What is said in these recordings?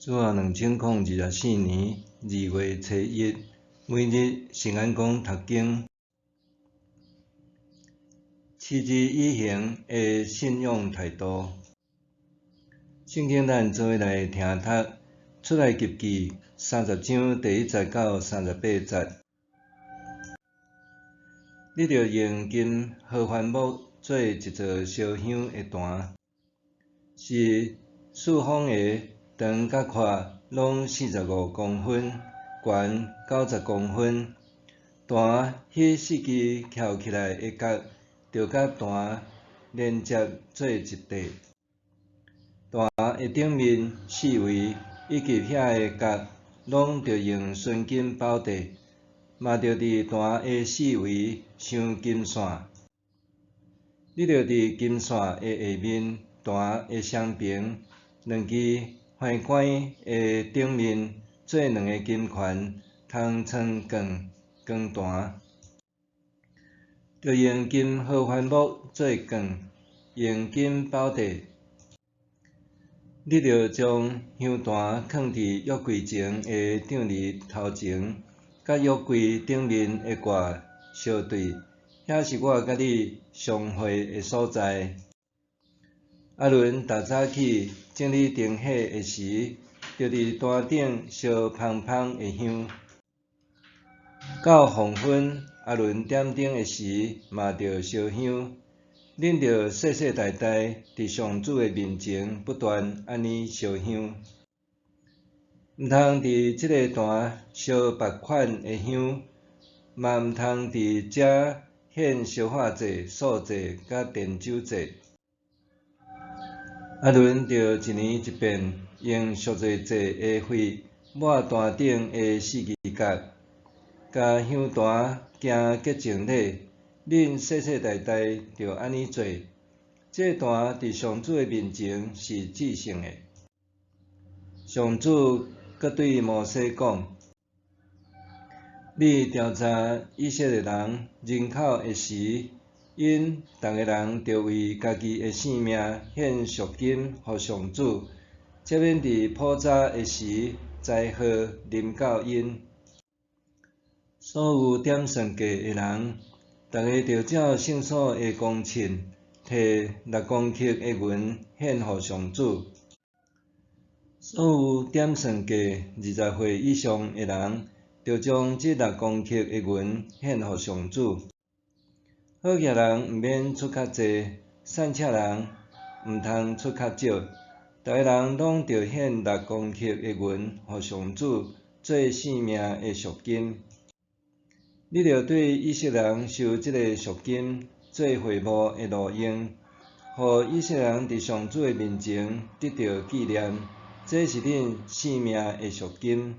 主後2024年2月初1，每日聖安講讀經，持之以恆的信仰態度。聖經咱做伙來聽讀出埃及記30章第1節到38節。你著用金合歡木做一座燒香的壇，是四方的，長佮闊攏45公分，懸90公分。壇彼四支翹起來的角，著佮壇連接做一塊。壇的頂面四圍以及遐的角，攏著用純金包戴，嘛著佇壇的四圍鑲金線。你著佇金線的下面，壇的雙爿兩支橫桿的頂面做兩个金環，通裝棍扛壇。著用金合歡木做棍，用金包戴。你著將香壇囥佇約櫃前的帳屬頭前，佮約櫃頂面的蓋相對，遐是我佮你相會的所在。亞倫逐早起整理燈火的時，著佇壇頂燒芳芳的香。到黃昏，亞倫點燈的時，嘛著燒香。恁著世世代代佇上主的面前不斷按呢燒香。毋通佇這个壇燒別款的香，嘛毋通佇遮獻燒化祭、素祭佮奠酒祭。亞倫著一年一遍用贖罪祭的血抹壇頂的四支角，共香壇行潔淨禮。恁世世代代著按呢做。這壇佇上主的面前是至聖的。上主閣對摩西講：你調查以色列人人口的時，𪜶逐个人著為家己的性命獻贖金予上主，才免佇普查的時災禍臨到𪜶。所有點算過的人，逐个著照聖所的公秤，提6公克的銀獻予上主。所有點算過20歲以上的人，著將這六公克的銀獻予上主。好額人毋免出較濟，散赤人毋通出較少。逐个人攏著獻六公克的銀予上主做性命的贖金。你著對以色列人收這个贖金做會幕的路用，予以色列人佇上主的面前得著紀念。這是恁性命的贖金。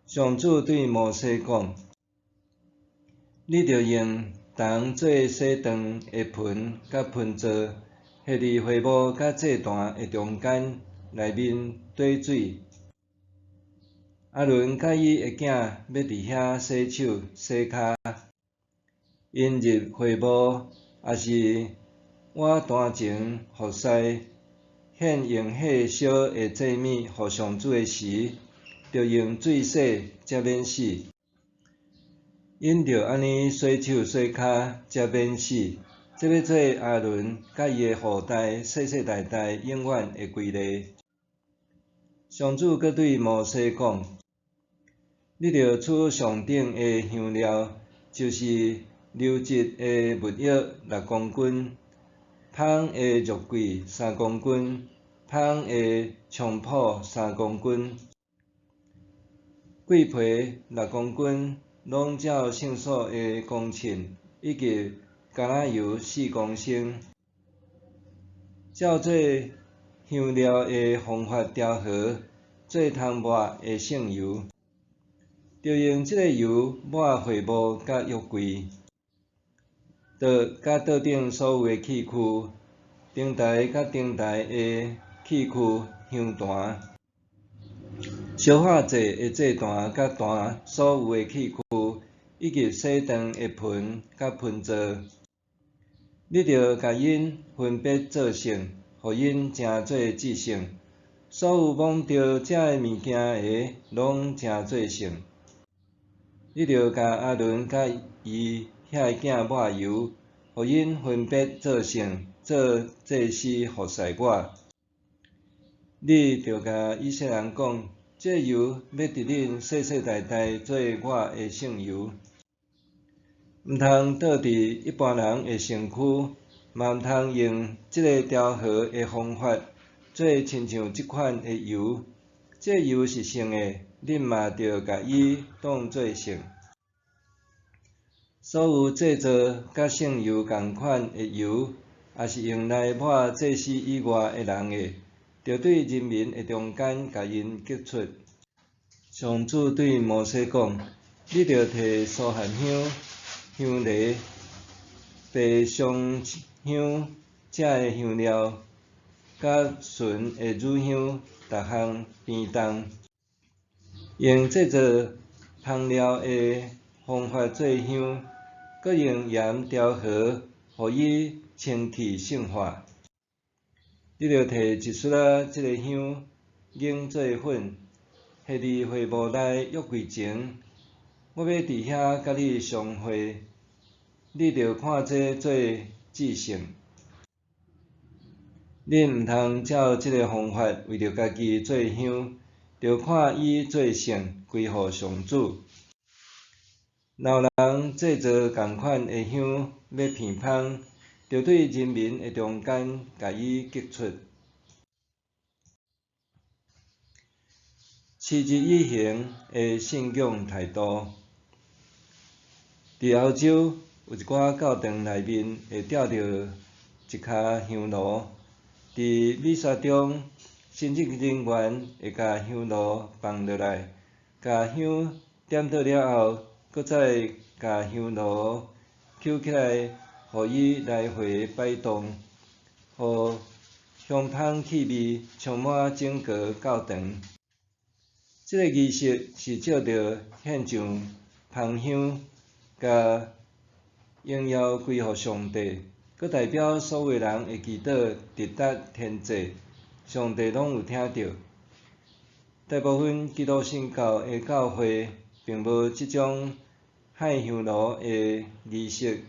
上主對摩西講：你著用銅做洗頓的盆佮盆座，設佇會幕佮祭壇的中間，內面綴水。亞倫佮伊的囝欲佇遐洗手洗跤。𪜶入會幕，抑是倚壇前服侍，獻用火燒的祭物予上主的時，著用水洗才免死。𪜶著按呢洗手洗跤才免死。這欲做亞倫佮伊的後代世世代代永遠的規例。上主閣對摩西講：你著取上等的香料，就是流質的沒藥6公斤，芳的肉桂3公斤，芳的菖蒲三公斤，桂皮六公斤，攏照聖所的公秤，以及橄欖油4公升，照做香料的方法調和，做通抹的聖油。著用這个油抹會幕佮約櫃，桌佮桌頂所有的器具，燈台佮燈台的器具、香壇，燒化祭的祭壇佮壇所有的器具，以及洗頓的盆佮盆座。你著共𪜶分別做聖，予𪜶成做至聖。所有摸著這个物件的，攏成做聖。你著共亞倫佮伊遐的囝抹油，予𪜶分別做聖，做祭司服侍我。你著共以色列人講，這油欲佇恁世世代代做我的聖油，毋通倒佇一般人的身軀，嘛毋通用這个調和的方法做親像這款的油。這油是聖的，恁嘛著共伊當做聖。所有製造佮聖油仝款的油，抑是用來抹祭司以外的人的，著對人民的中間共𪜶革出。上主對摩西講：你著提蘇合香、香梨、白松香這个香料，佮純的乳香，逐項平重，用製造香料的方法做香，閣用鹽調和，予伊清氣聖化。你著提一撮仔這个香研做粉，下佇會幕內約櫃前，我欲佇遐佮你相會。你著看這做至聖。恁毋通照這个方法為著家己做香，著看伊做聖，歸予上主。若有人製造仝款的香欲遍芳，著對人民的中間共伊革出。持之以恆的信仰態度。佇歐洲有一寡教堂內面會吊著一跤香爐，佇彌撒中，神職人員會共香爐放落來，共香點著了後，閣再共香爐抾起來，予伊來回擺動，予香芳氣味充滿整個教堂。這个儀式是藉著獻上芳香，共榮耀歸予上帝，閣代表所有人的祈禱直達天際，上帝攏有聽著。大部分基督新教的教會並無這種獻香爐的儀式，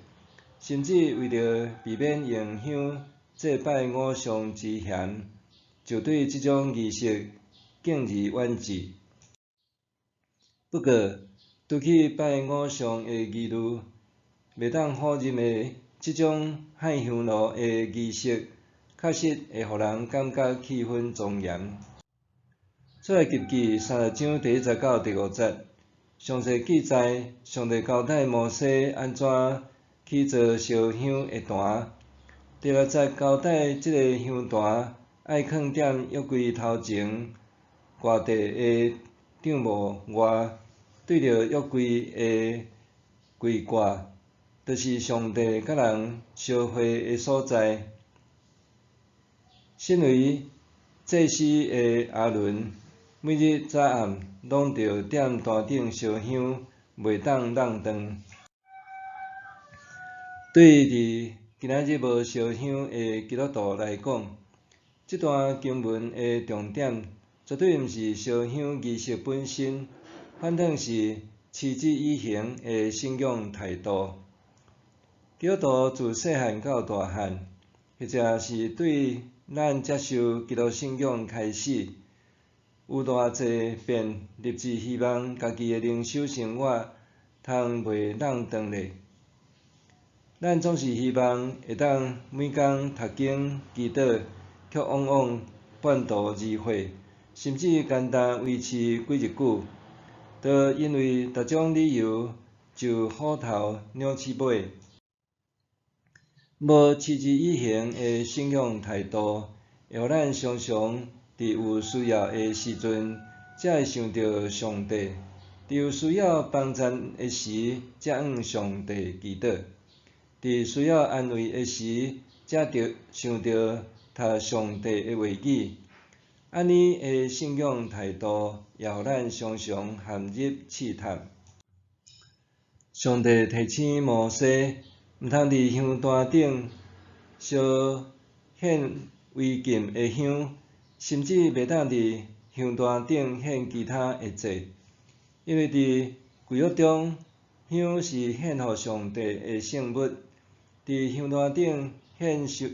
甚至為著避免用香祭拜偶像之嫌，就對這種儀式敬而遠之。不過，除去拜偶像的疑慮，袂當否認的，這種獻香爐的儀式，確實會予人感覺氣氛莊嚴。出埃及記30章第1節到第5節，詳細記載上帝交代摩西按怎去做燒香的壇。第6節交代這个香壇愛囥佇約櫃頭前掛地的帳幕外，對著約櫃的櫃蓋，就是上帝佮人相會的所在。身為祭司的亞倫，每日早暗攏著踮壇頂燒香，袂當摃斷。對佇今仔日無燒香的基督徒來講，這段經文的重點絕對毋是燒香儀式本身，反轉是持之以恆的信仰態度。基督徒自細漢到大漢，或者是對咱接受基督信仰開始，有偌濟遍立志希望家己的靈修生活通袂摃斷咧。咱總是希望會當每工讀經祈禱，卻往往半途而廢，甚至干焦維持幾日久，就因為各種理由就虎頭鳥鼠尾。無持之以恆的信仰態度，會予咱常常佇有需要的時陣，才會想著上帝；佇有需要幫贊的時，才向上帝祈禱；佇需要安慰的時，才著想著讀上帝的話語。按呢的信仰態度，也予咱常常陷入試探。上帝提醒摩西，毋通佇香壇頂燒獻違禁的香，甚至袂當佇香壇頂獻其他的祭，因為佇舊約中，香是獻予上帝的聖物。佇香壇頂獻燒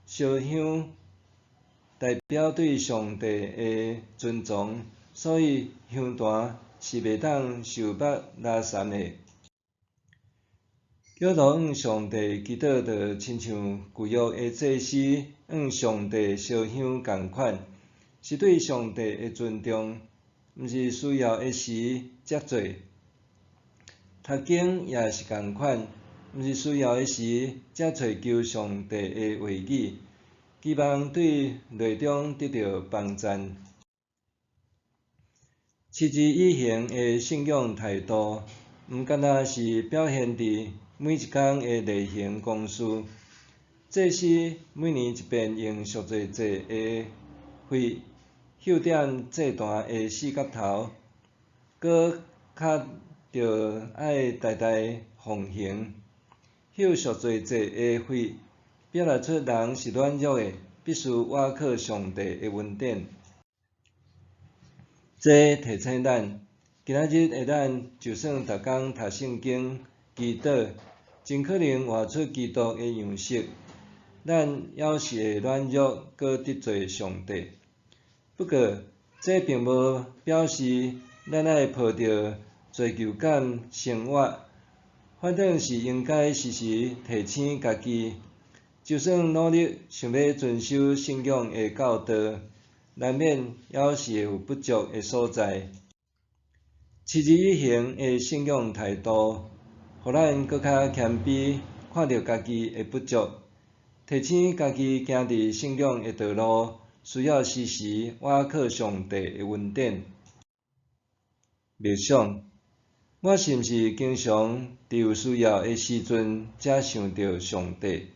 燒香，代表對上帝的尊崇，所以香壇是袂當受縛垃圾的。掃羅向上帝祈禱，就親像舊約的祭司向上帝燒香仝款，是對上帝的尊重，毋是需要的時才做。讀經也是仝款，毋是需要的時才揣求上帝的話語，期望對內中得著幫贊。持之以恆的信仰態度，毋干焦是表現佇每一工的例行公事。祭司每年一遍用贖罪祭的血搝點祭壇的四角頭，閣較著愛代代奉行。搝贖罪祭的血，表達出人是軟弱的，必須倚靠上帝的恩典。這提醒咱，今仔日的咱，就算逐工讀聖經、祈禱，真可能活出基督的樣式，咱猶是會軟弱，閣得罪上帝。不過，這並無表示咱愛抱著罪疚感生活，反轉是應該時時提醒家己，就算努力想欲遵守信仰的教導，難免猶是會有不足的所在。持之以恆的信仰態度，予咱閣較謙卑，看著家己的不足，提醒家己行佇信仰的道路，需要時時倚靠上帝的恩典。默想，我是毋是經常佇有需要的時陣才想著上帝，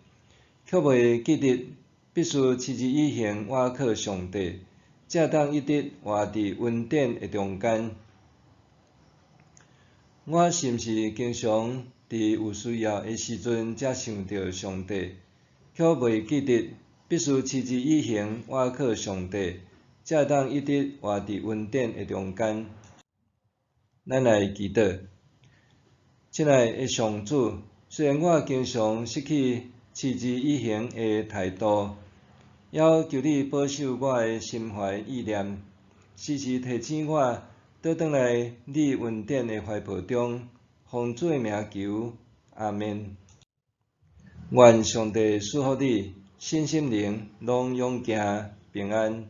卻袂記得必須持之以恆倚靠上帝，才會當一直活佇恩典的中間？我是毋是經常佇有需要的時陣才想著上帝，卻袂記得必須持之以恆倚靠上帝，才會當一直活佇恩典的中間？咱來祈禱。親愛的上主，雖然我經常失去持之以恆的態度，猶求你保守我的心懷意念，時時提醒我倒轉來你恩典的懷抱中，奉主的名求，阿們。願上帝賜福你，身心靈攏勇健平安。